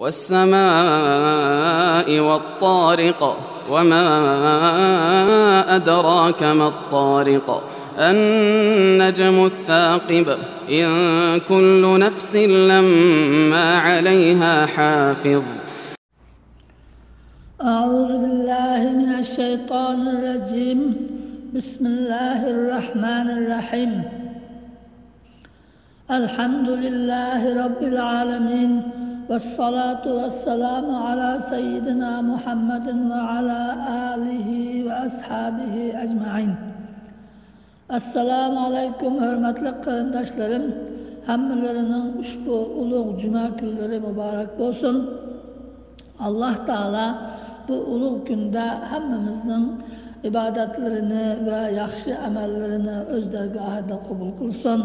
والسماء والطارق وما أدراك ما الطارق النجم الثاقب إن كل نفس لما عليها حافظ. أعوذ بالله من الشيطان الرجيم. بسم الله الرحمن الرحيم. الحمد لله رب العالمين، والصلاة والسلام على سيدنا محمد وعلى آله وأصحابه أجمعين. Esselamu Aleyküm hürmetli qarindoshlarım. Hammalarının ushbu ulug' cuma kunlari mübarek olsun. Allah Teala bu ulug' kunda hammamizning ibadetlerini ve yaxshi amallarını öz dergahida qabul qilsin.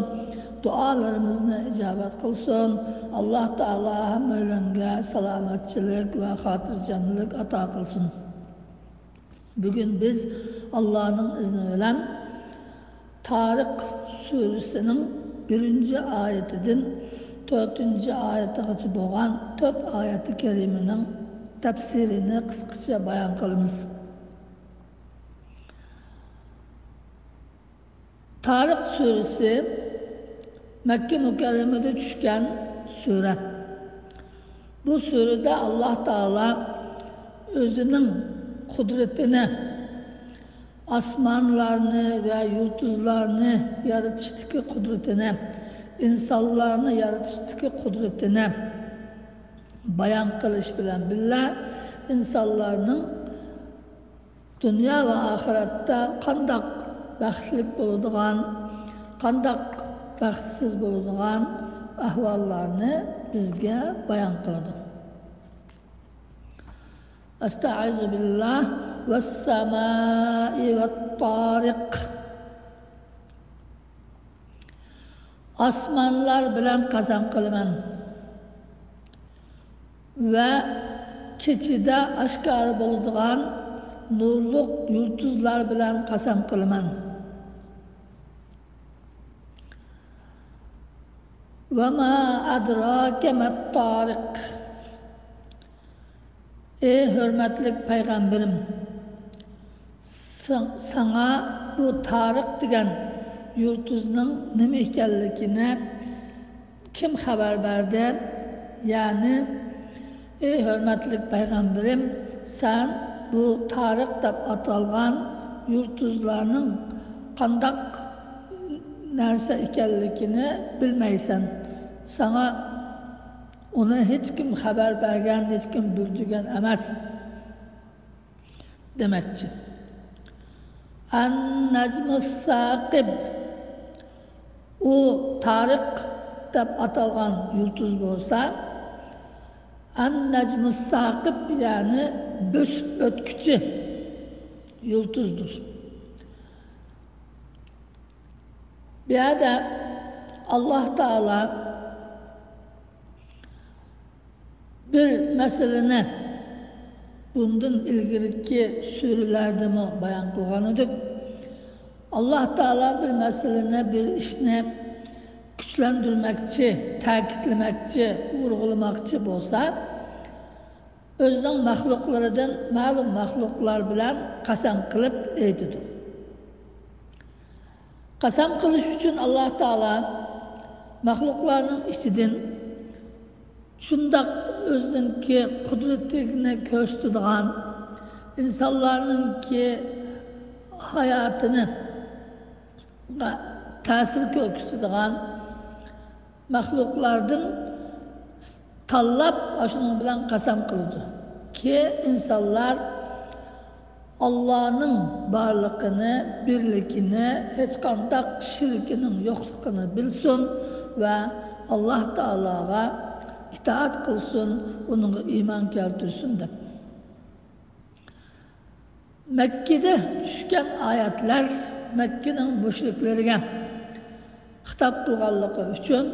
Dualarımızı icabet qilsin. Allah Teala hammalarga salomatchilik va xotirjamlik ato qilsin. Bugün biz Allah'ın izni bilan Tarık suresinin 1. ayetinden 4. ayetigacha bo'lgan 4 ayeti kerimenin tafsirini qisqacha bayon qilamiz. Tarık suresi Mekke mükerremede düşen sure. Bu surede Allah Teala özünün kudretini, asmanlarını ve yıldızlarını yaratıştaki kudretini, insanlarını yaratıştaki kudretini bayan qilish bilan birga insanlarning dünya ve ahiretde qandaq baxtli bo'ladigan, qandaq baxtsiz bo'ladigan ahvollarni bizga bayon qiladi. Estaizu billah. Ve's-semâi ve't-târik. Asmanlar bilan qasam qilaman ve kechida oshkor bo'ladigan nurliq yulduzlar bilan qasam qilaman. Ve ma adrake met-târik. Ey hürmetli peygamberim, sana bu Tarık degan yulduzning nima ekanligini kim xabar berdi? Yani ey hürmetli peygamberim, sen bu Tarık deb atalgan yulduzlarning qandaq narsa ekanligini bilmaysan. Sana onu hiç kim xabar bergan, hech kim bildirgan emas demekçi. En-necmus saqib. O Tarık deb atalgan yulduz bo'lsa, En-necmus saqib yani bösüp ötküçü yulduzdur. Bir yerde Allah Teala bir meseleni bundan ilgiriki sürelerde mi bayan qilgan edik. Allah Teala bir meseleni, bir ishni güçlendirmekçi, ta'kidlamaqchi, vurgulamoqchi bo'lsa, o'zining maxluqlaridan ma'lum maxluqlar bilan qasam qilib aytadi. Qasam qilish uchun Allah Teala maxluqlarning ichidan shundoq o'zininki qudratini ko'rsatadigan, insonlarninki hayotini ta'sir ko'rsatadigan maxluqlardan tanlab shuning bilan qasam qildi ki insonlar Allah'ın barlıqını, birlikini, hech qandaq shirkining yo'qligini bilsin va Allah Teala'ga itaat qilsin, uningga iymon keltirsin deb. Mekkede tushgan oyatlar Mekkening müşrikleriga xitob qilganligi uchun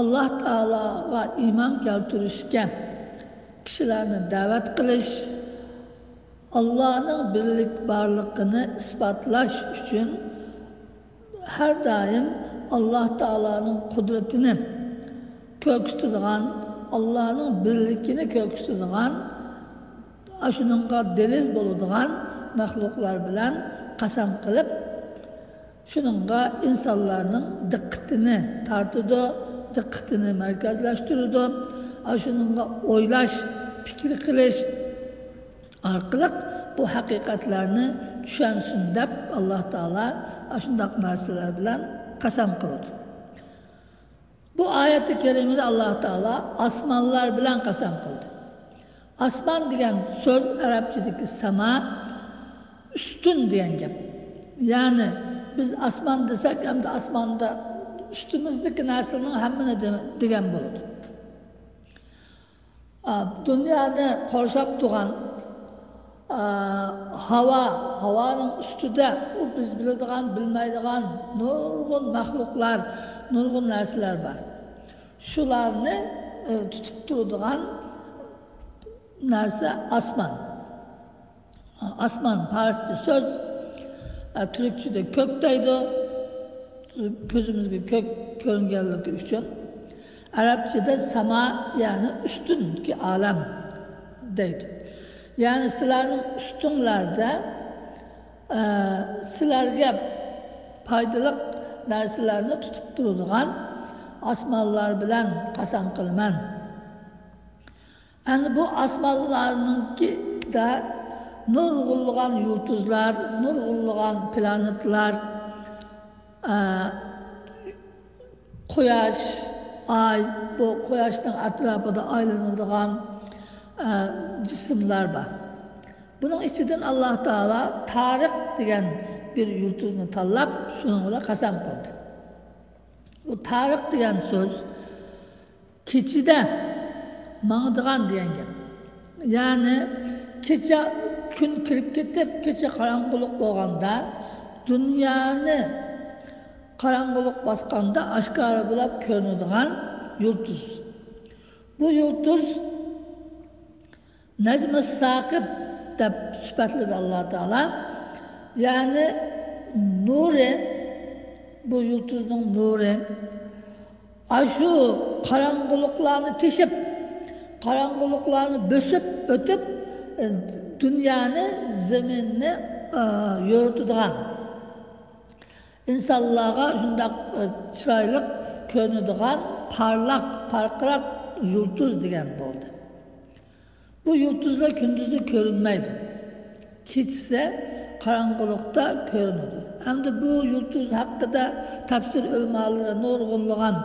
Allah Teala'ga iymon keltirishga kishilarni da'vat qilish, Allah'ın birlik barlıqını ispatlash uchun har doim Allah Teala'nın qudratini ko'rsatadigan, Allohning birligini ko'rsatadigan, shuningga dalil bo'ladigan maxluqlar bilan qasam qilib, shuningga insonlarning diqqatini tortadi, diqqatini markazlashtiradi, shuningga o'ylash, fikr qilish orqali bu haqiqatlarni tushunsin deb Alloh taolo shundoq narsalar bilan qasam qildi. Bu oyati karimada Alloh taolo osmonlar bilan qasam qildi. Osmon degan so'z arabchadagi sama, ustun degan gap. Ya'ni biz osmon desak, hamda osmonda ustimizdagi narsaning hammani degan bo'ladi. Dunyoni qorshab turgan havo, havoning ustida u biz biladigan, bilmaydigan nurg'un maxluqlar, nurg'un narsalar bor. Shularni tutib turadigan narsa osmon. Osmon farscha so'z, turkchada ko'k deydi, ko'zimizga ko'k ko'ringanligi uchun. Arabchada sama, ya'ni ustunki olam deydi. Ya'ni sizlarning ustunlarda sizlarga foydali narsalarni tutib turadigan osmonlar bilan qasam qilaman. Endi bu osmonlarningkida nurg'unlagan yulduzlar, nurg'unlagan planetlar, quyosh, ay, bu quyoshning atrofida aylanadigan jismlar bor. Buning ichidan Alloh taolo Tariq degan bir yulduzni tanlab, shuning bilan qasam qildi. Bu Tariq degan so'z kechida mangdigan degan gap. Ya'ni kecha kun kirib ketib, kecha qorong'ulik bo'lganda, dunyoni qorong'ulik bosganda oshkora bo'lib ko'rinadigan yulduz. Bu yulduz Najmi Saqib deb sifatladi Alloh taolo. Ya'ni nuri, bu yulduzning nuri shu qorong'uliklarni teshib, qorong'uliklarni bosib o'tib, dunyoni, zaminni yoritadigan, insonlarga shundoq chiroyli ko'rinadigan parlaq, parqiroq yulduz degan bo'ldi. Bu yulduzlar kunduzi ko'rinmaydi, kechsa qorong'ulikda ko'rinadi. Hamda bu yulduz haqida tafsir ulamolari nurg'unlagan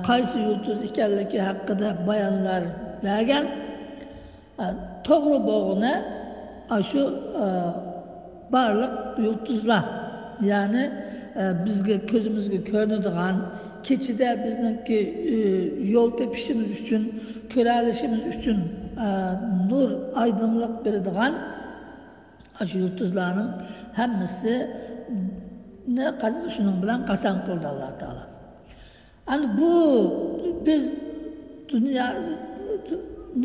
qaysi yulduz ekanligi haqida bayonlar bergan. To'g'ri bo'g'ini shu barliq yulduzlar, ya'ni bizga ko'zimizga ko'rinadigan, kechida bizningki yo'l tepishimiz uchun, ko'ra olishimiz uchun nur, oydinlik beradigan shu yulduzlarning hammasi shuning bilan qasam qildi Alloh taolo. Ana bu biz dunyo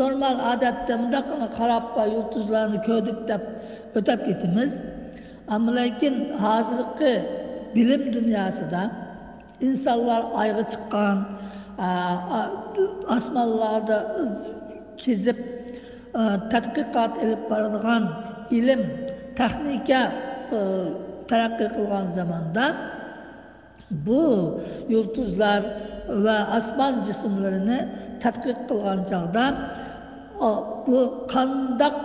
normal odatda bundoqqina qarab yulduzlarni ko'rdik deb o'tab ketamiz. Ammo lekin hozirgi bilim dunyosida insonlar oyga chiqqan, osmonlarda kezib tadqiqot ilib boradigan ilm, texnika taraqqiy qilgan zamonda bu yulduzlar va osmon jismlarini tadqiq qilgan chog'da bu qandoq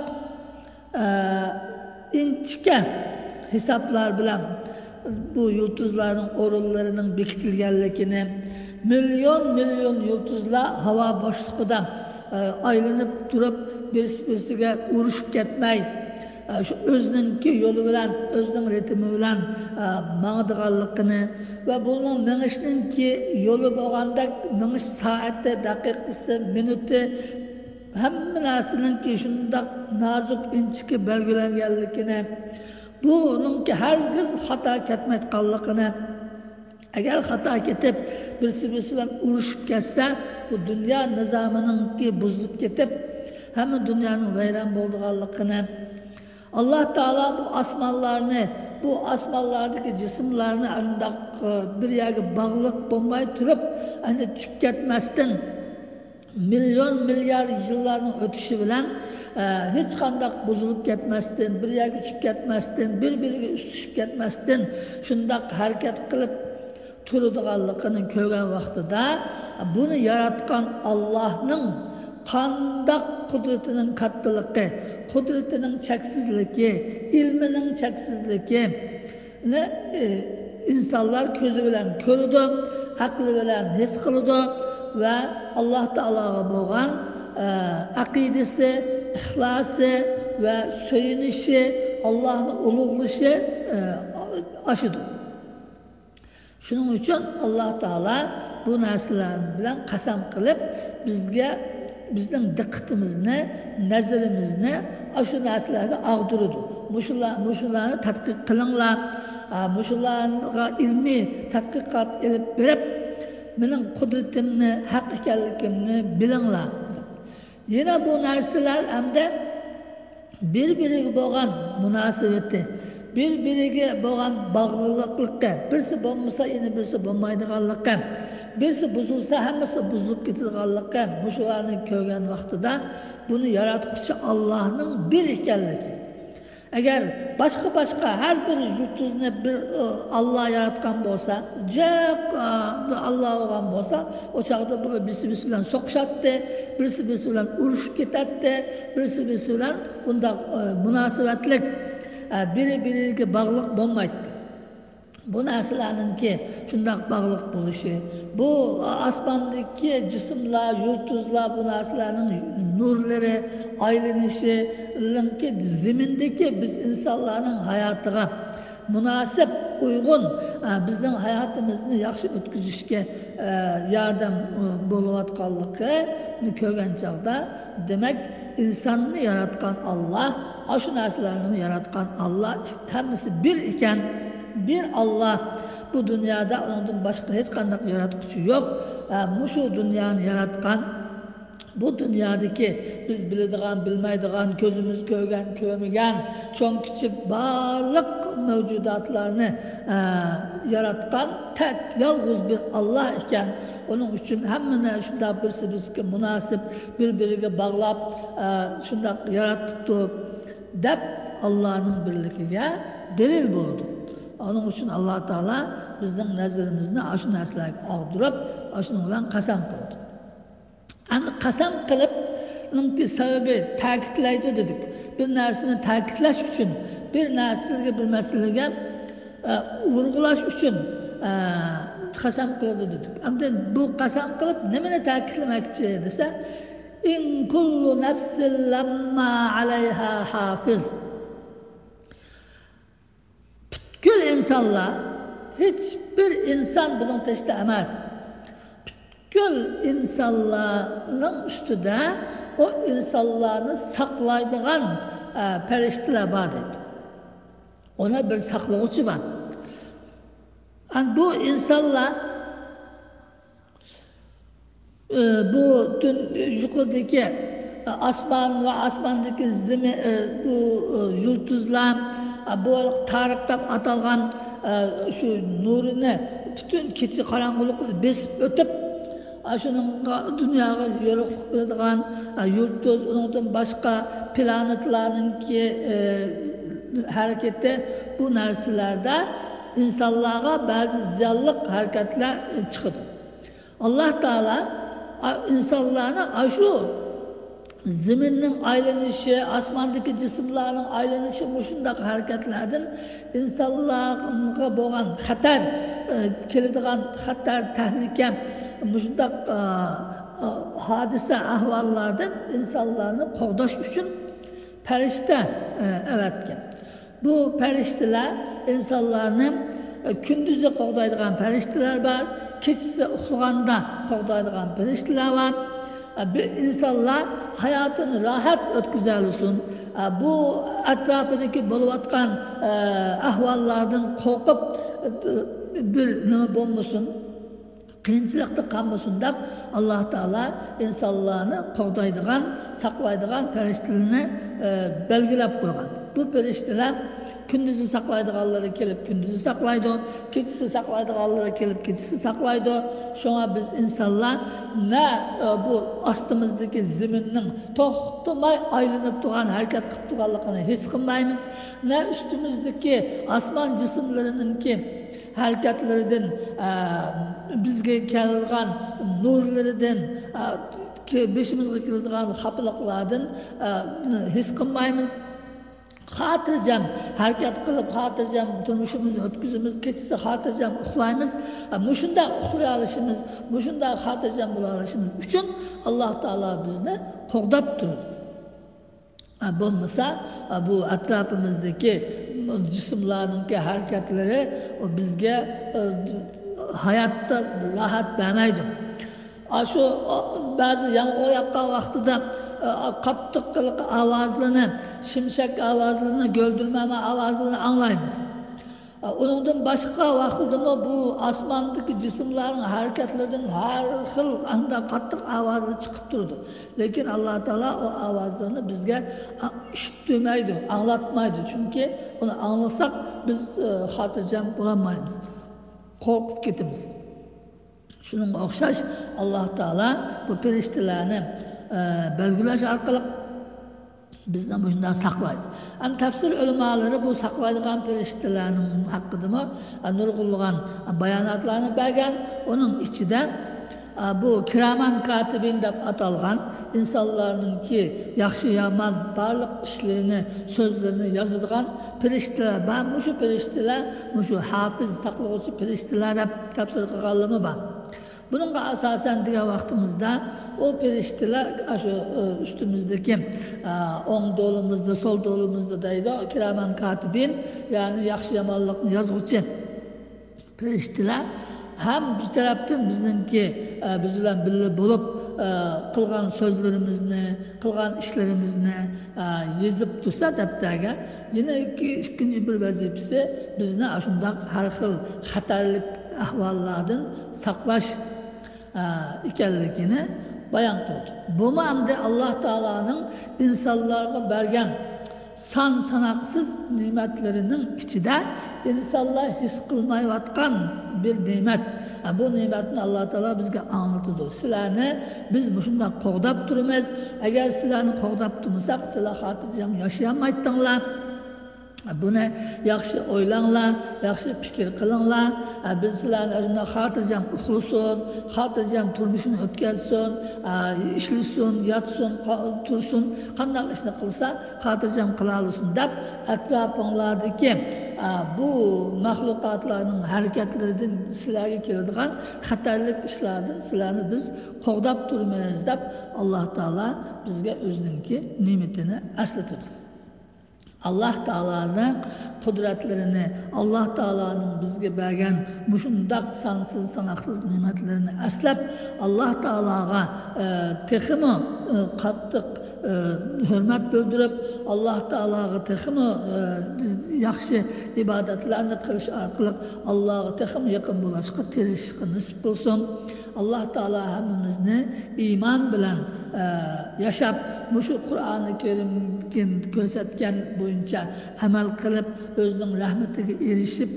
inchika hisoblar bilan bu yulduzlarning o'rinlarining bekitilganligini, milyon milyon yulduzlar havo bo'shlig'ida aylanib turib, birisi birisiga urushib ketmay, shu o'zininki yo'li bilan, o'zining ritmi bilan mangdiganligini va buning mingishningki yo'li bo'lganda mingish soati, daqiqasi, minuti, hamma narsaningki shundoq nozik inchika belgilanganligini, buningki hargiz xato ketmayotganligini, agar xato ketib birisi birisi bilan urushib ketsa, bu dunyo nizominingki buzilib ketib, hamma dunyoning vayron bo'lganligini, Alloh taolo bu osmonlarni, bu osmonlardagi jismlarni andoq bir yerga bog'liq bo'lmay turib, endi tushib ketmasdan Milyon milyar yillarning o'tishi bilan hech qandaq buzilib ketmasdan, bir yerga uchib ketmasdan, bir-biriga ustishib ketmasdan shundoq harakat qilib turadiganligini ko'rgan vaqtida buni yaratgan Allohning qandaq qudratining kattaligi, qudratining cheksizligi, ilmining cheksizligini insonlar ko'zi bilan ko'radi, aqli bilan his qiladi va Alloh taologa bo'lgan aqidasi, ixlosi va suyunishi, Allohni ulug'lashi oshadi. Shuning uchun Alloh taolo bu narsalar bilan qasam qilib bizga, bizning diqqatimizni, nazarimizni shu narsalarga og'diradi. Mushularni tadqiq qilinglar, mushularga ilmiy tadqiqot ilib berib, mening qudratimni, haq ekanligimni bilinglar. Yana bu narsalar hamda bir-biriga bo'lgan munosabati, bir-biriga bo'lgan bog'liqlikka, birisi bo'lmasa yana birisi bo'lmaydiganlikka, birisi buzilsa hammasi buzilib ketadiganlikka, mushularni ko'rgan vaqtida buni yaratquchi Allohning bir ekanligi. Agar boshqa har bir yulduzni bir Alloh yaratgan bo'lsa, Alloh olgan bo'lsa, o chaqda bular birisi-birisi bilan so'qishatdi, birisi-birisi bilan urushib ketadi, birisi-birisi bilan bundaq munosabatlik biri-biriga bog'liq bo'lmaydi. Bu narsalarninki shundoq bog'liq bo'lishi, bu osmondagi jismlar, yulduzlar, bu narsalarning nurlari aylanishi, zemindagi biz insonlarning hayotiga munosib, uyg'un bizning hayotimizni yaxshi o'tkazishga yordam bo'layotganligini ko'rgan chog'da, demak, insonni yaratgan Alloh, shu narsalarni yaratgan Alloh hammasi bir ekan, bir Alloh. Bu dunyoda undan boshqa hech qanday yaratquchi yo'q. Shu dunyoni yaratgan, bu dunyodagi biz biladigan, bilmaydigan, ko'zimiz ko'rgan, ko'rmagan, cho'ng kichik barliq mavjudotlarni yaratgan tek yolg'iz bir Alloh ekan. Uning uchun hammani shundoq birsi birsiga munosib, bir-biriga bog'lab shundoq yaratibdi deb Allohning birligiga dalil bo'ldi. Onun uchun Alloh taolo bizning nazarimizni shu narsalarga og'dirib, shuning bilan qasam qildi. Ani qasam qilib, sababi ta'kidlaydi dedik. Bir narsani ta'kidlash uchun, bir narsaga, bir masalaga vurg'ulash uchun qasam qiladi dedik. Endi bu qasam qilib nimani ta'kidlamoqchi desa, in kullu nafsin lamma alayha hafiz. Butkul insonlar, hech bir inson buning tashida emas. Butkul insonlarning ustida o insonlarni saqlaydigan farishtalar bor deydi. Ona bir saqlovchi bor. Bu insonlar bu yuqoridagi osmon va osmondagi bu yulduzlar, bu Tariq deb atalgan shu nurini butun kecha qorong'ulikni besib o'tib, shuning dunyoga yorug'lik beradigan yulduz, undan boshqa planetlarninki harakati, bu narsalarda insonlarga ba'zi ziyonli harakatlar chiqadi. Alloh taolo insonlarni shu zeminning aylanishi, osmondagi jismlarning aylanishi, shunday harakatlardan insonlarga bo'lgan xatar, keladigan xatar, tahlika, shunday hodisa ahvollardan insonlarni qo'g'dash uchun farishta avatgan. Bu farishtalar insonlarni kunduzi qo'g'daydigan farishtalar bor, kechasi uxlaganda qo'g'daydigan farishtalar bor. Bir insonlar hayotini rahat o'tkazolsin, bu atrofidagi bo'layotgan ahvollardan qo'rqib bir nima bo'lmasin, qiyinchilikda qolmasin deb Alloh taolo insonlarni qo'g'daydigan, saqlaydigan farishtalarni belgilab qo'ygan. Bu farishtalar Kunduzi saqlaydiganlari kelib kunduzi saqlaydi, kechasi saqlaydiganlari kelib kechasi saqlaydi. Shunga biz insonlar na bu ostimizdagi zaminning to'xtamay aylanib turgan, harakat qilib turganligini his qilmaymiz, na ustimizdagi osmon jismlarininki harakatlaridan, bizga kelgan nurlaridan, beshimizga keladigan xafalıqlardan his qilmaymiz. Xotirjam harakat qilib, xotirjam turmushimizni o'tkazamiz, kechasi xotirjam uxlaymiz. Mushunda uxlay olishimiz, mushunda xotirjam bo'la olishimiz uchun Alloh taolo bizni qo'g'dab turdi. Bo'lmasa bu atrofimizdagi jismlarning harakatlari bizga hayotda rohat bermaydi. Shu ba'zi yomg'ir yoqqan vaqtida qattiq qiliq ovozlarni, shimshak ovozlarini, guldirmama ovozlarini anglaymiz. Uningdan boshqa vaqtidami bu osmondagi jismlarning harakatlaridan har xil anda qattiq ovozlar chiqib turdi. Lekin Alloh taolo o ovozlarni bizga eshittirmaydi, anglatmaydi. Chunki uni anglasak biz xotirjam bo'lolmaymiz, qo'rqib ketamiz. Shuningga o'xshash Alloh taolo bu farishtalarni belgilash orqali bizni bundan saqlaydi. Am tafsir ulamalari bu saqlaydigan farishtalarning haqidami nurg'unlagan bayonotlarni bergan. Uning ichida bu kiraman katibin deb atalgan insonlarninki yaxshi yomon barliq ishlarini, so'zlarini yozadigan farishtalar bor. Shu farishtalar, shu hafiz saqlovchi farishtalar deb tafsir qilganligi bor. Bununla asasen degan vaqtimizda o perişteler şu üstümüzdeki o'ng do'limizda, sol do'limizda deydi, kiraman katibin, yani yaxshi yomonlikni yozg'uchi perişteler ham bir tarafdan bizningki biz bilan birga bo'lib qilgan so'zlarimizni, qilgan ishlarimizni yozib tursa daftarga, yana ikkinchi bir vazifasi bizni shundoq har xil xatarlik ahvollardan saqlash ekanligini bayon qildi. Bu hamda Alloh taoloning insonlarga bergan san sanoqsiz ne'matlarining ichida insonlar his qilmayotgan bir ne'mat. Bu ne'matni Alloh taolo bizga anglatadi. Sizlarni biz shunday qo'g'dab turamiz. Agar sizlarni qo'g'dab turmasak, sizlar xotirjam yashayolmaydinglar. Buni yaxshi o'ylanglar, yaxshi fikr qilinglar. Biz sizlarni shunday xotirjam uxlasin, xotirjam turmushini o'tkazsin, ishlasin, yotsin, tursin, qanday ishni qilsa xotirjam qila olsin deb atrofinglardagi bu maxluqotlarning harakatlaridan sizlarga keladigan xatarlik ishlardan sizlarni biz qo'g'dab turmaymiz deb Alloh taolo bizga o'zininki ne'matini eslatadi. Allah Teala'nın kudretlerini, Allah Teala'nın bizga bergan mushundaq sansiz sanoqsiz ne'matlarini eslab, Allah Teala'ga texmi qattiq hurmat bildirib, Allah Teala'ga texmi yaxshi ibodatlarni qilish orqali Allohga texmi yaqin bo'lishga tirishishga nasib qilsin. Allah Teala hammamizni iymon bilan yashab, mushu Qur'oni Karimga ko'rsatgan bo'yicha amal qilib, o'zining rahmatiga erishib,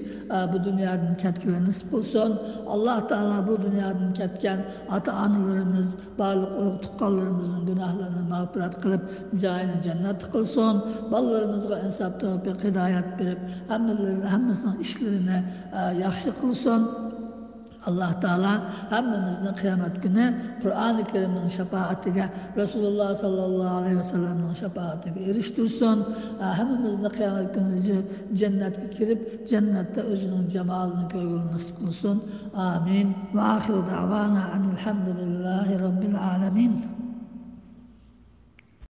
bu dunyodan ketganlarni nasib qilsin. Alloh taolo bu dunyodan ketgan ota-onalarimiz, barliq urug' tuqqanlarimizning gunohlarini mag'firat qilib, joyini jannat qilsin. Bolalarimizga insof, tavfiq, hidoyat berib, hammasining ishlarini yaxshi qilsin. Allah Teala hammamizni qiyomat kuni Qur'oni Karimning shafaatiga, Rasululloh sallallohu alayhi vasallamning shafaatiga erishtirsin. Hammamizni qiyomat kuni jannatga kirib, jannatda o'zining jamolini ko'rgani nasib qilsin. Amin. Va axiru da'vana alhamdulillahi robbil alamin.